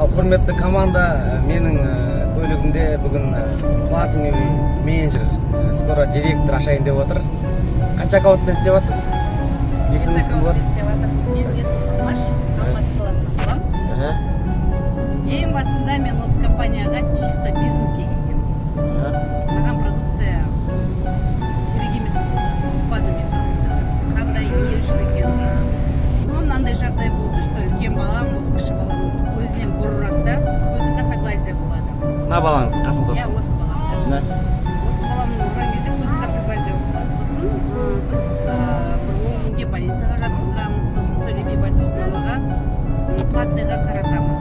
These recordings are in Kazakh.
Ал, құрметті команда, менің көлігімде бүгін платиновый менеджер, скоро директор ашайын деп отыр. Қанша аккаунтпен істеп жатсыз? Есіміңіз кім болады? Істеп жатыр. Менің есімім Алмаш, Алматы қаласынан боламын. Ең басында мен осы компанияға чисто бизнеске келгенмін. Маған продукция керек емес болды, ұқпадым мен продукцияны, қандай, не үшін екенін. Но мынандай жағдай болды, что үлкен балам осы кіші баламның көзінен бір ұрады да, көзі косоглазие болады. Мына балаңыз қасыңызда Иә, отыр. осы балам. Мына. Осы баламның ұрған кезде көзі косоглазие болады. Сосын біз бір 10 күнге больницаға жатқыздырамыз. Сосын Төле би Байтұрсыноваға платныйға қаратамын.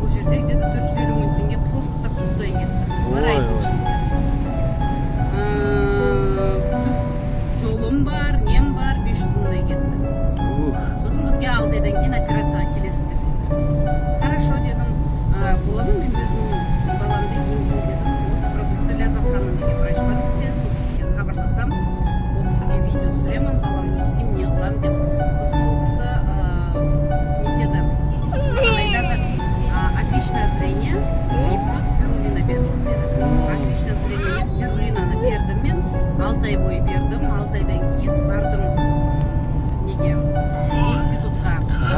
Ол жерде где-то 450 000 теңге просто так судай кетті бір Ой, айдың ой. ішінде. Плюс жолым бар, нем бар, 500 мыңдай кетті. Ух. Сосын бізге 6 айдан кейін операцияға келесіздер деді. Хорошо дедім. А, бола ма, мен өзім баламды емдеймін дедім. Осы продукция, Ляззат ханым деген врач бар бізде, сол кісіге хабарласам, ол кісіге видео түсіремін, балам не істеймін, не қыламын деп. Сосын ол кісі нетеді, маған айтады: «Отличное зрение и плюс спирулина беріңіз», — деді. Отличное зрение, спирулинаны бердім мен, 6 ай бойы бердім. 6 айдан кейін бардым неге, институтқа,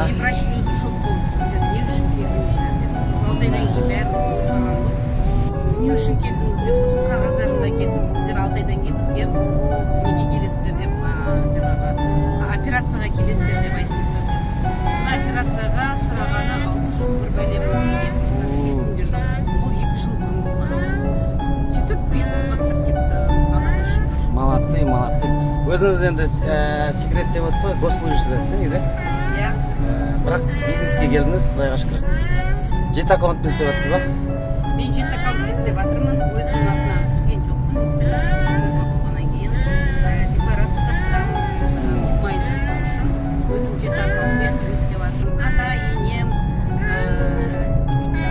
и врачтың өзі шок болды: «Сіздер не үшін келдіңіздер?» — деп. 6 айдан кейін бәріміз ұмытпаған ғой, не үшін келдіңіз деп. Сосын қағаздарында келдім, сіздер 6 айдан кейін бізге неге келесіздер деп, жаңағы операцияға келесіздер деп айттыңыздар деп. Мына операцияға сұрағаны 600 бір бәле мың теңге, уже қазір есімде жоқ, ол 2 жыл бұрын болған. Сөйтіп бизнес бастап кетті, Аллаға шүкір. Молодцы, молодцы. Өзіңіз енді секрет деп отырсыз ғой, госслужащийдасыз, иә, негізі? Иә. Бірақ бизнеске келдіңіз, құдайға шүкір. Жеті аккаунтпен істеп жатсыз ба? Мен жеті аккаунтпен істеп жатырмын. Өзімнің атынан кірген жоқпын, өйткені біз госслужба болғаннан кейін декларация тапсырамыз, болмайды. Сол үшін өзім жеті аккаунтпен жұмыс істеп жатырмын. Ата енем,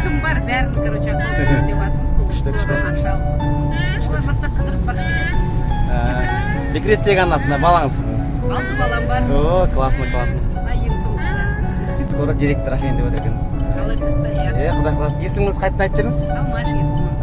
кім бар, бәрін, короче, аккаунтпен істеп жатырмын. Сол Күшті, күшті. солардан ақша алып отырмын. Олар жақта қыдырып барып келеді. Декреттегі анасында балаңыз сіздің? Алты балам бар. О, классно, классно. Мына ең соңғысы. Скоро директор ашайын деп отыр екен. Алла бұйыртса, иә. Е, құдай қаласа. Есіміңізді қайтадан айтып жіберіңіз. Алмаш есімім.